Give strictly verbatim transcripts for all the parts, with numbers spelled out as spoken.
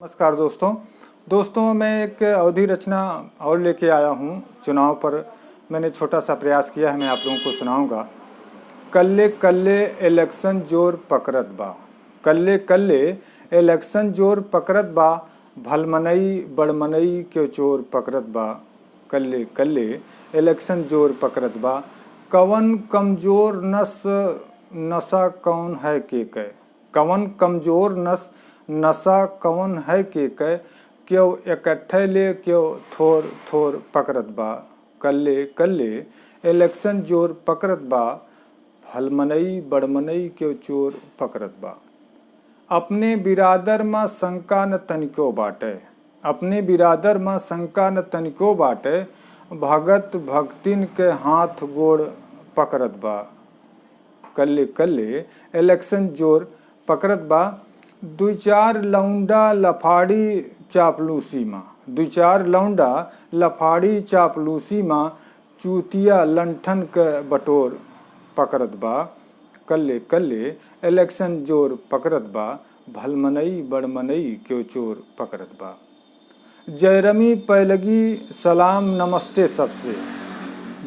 नमस्कार दोस्तों। दोस्तों, मैं एक अवधी रचना और लेके आया हूँ चुनाव पर। मैंने छोटा सा प्रयास किया है, मैं आप लोगों को सुनाऊंगा। कल्ले कल्ले इलेक्शन जोर पकड़त बा, कल्ले कल्ले इलेक्शन जोर पकड़त बा, भलमनई बड़मनई क्यों चोर पकड़त बा, कल्ले कल्ले इलेक्शन जोर पकड़त बा। कवन कमजोर नस नशा कौन है के कै, कवन कमजोर नस नशा कवन है के कै, क्यों इकट्ठे ले क्यों थोर थोर पकड़त बा, कल्ले कल्ले इलेक्शन जोर पकड़त बा, भलमनई बड़मनई क्यों चोर पकड़त बा। अपने बिरादर मा शंका न तनिको बाटे, अपने बिरादर मा शंका न तनिको बाटे, भगत भक्तिन के हाथ गोड़ पकड़त बा, कल्ले कल्ले इलेक्शन जोर पकड़त बा। दुई चार लौंडा लफाड़ी चापलूसी मा, दुई चार लौंडा लफाड़ी चापलूसी मा, चूतिया लंठन के बटोर पकड़त बा, कल्ले कल्ले इलेक्शन जोर पकड़त बा, भलमनई बड़मनई क्यों चोर पकड़त बा। जयरमी पैलगी सलाम नमस्ते सबसे,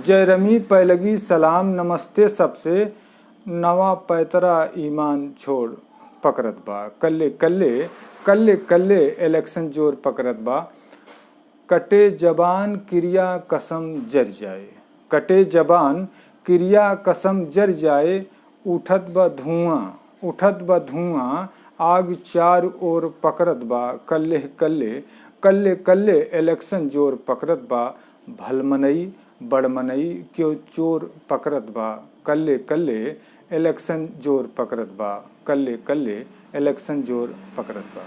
जयरमी पैलगी सलाम नमस्ते सबसे, नवा पैतरा ईमान छोड़ पकड़त बा, कल्ले कल्ले, कल्ले कल्ले इलेक्शन जोर पकड़त बा। कटे जबान किरिया कसम जर जाए, कटे जबान किरिया कसम जर जाए, उठत बा धुआं, उठत बा धुआं, आग चार ओर पकड़त बा, कल्ले कल्ले, कल्ले कल्ले इलेक्शन जोर पकड़त बा, भलमनई बड़मनई क्यों चोर पकड़त बा, कल्ले कल्ले इलेक्शन जोर पकड़त बा, कल्ले कल्ले इलेक्शन जोर पकड़त बा।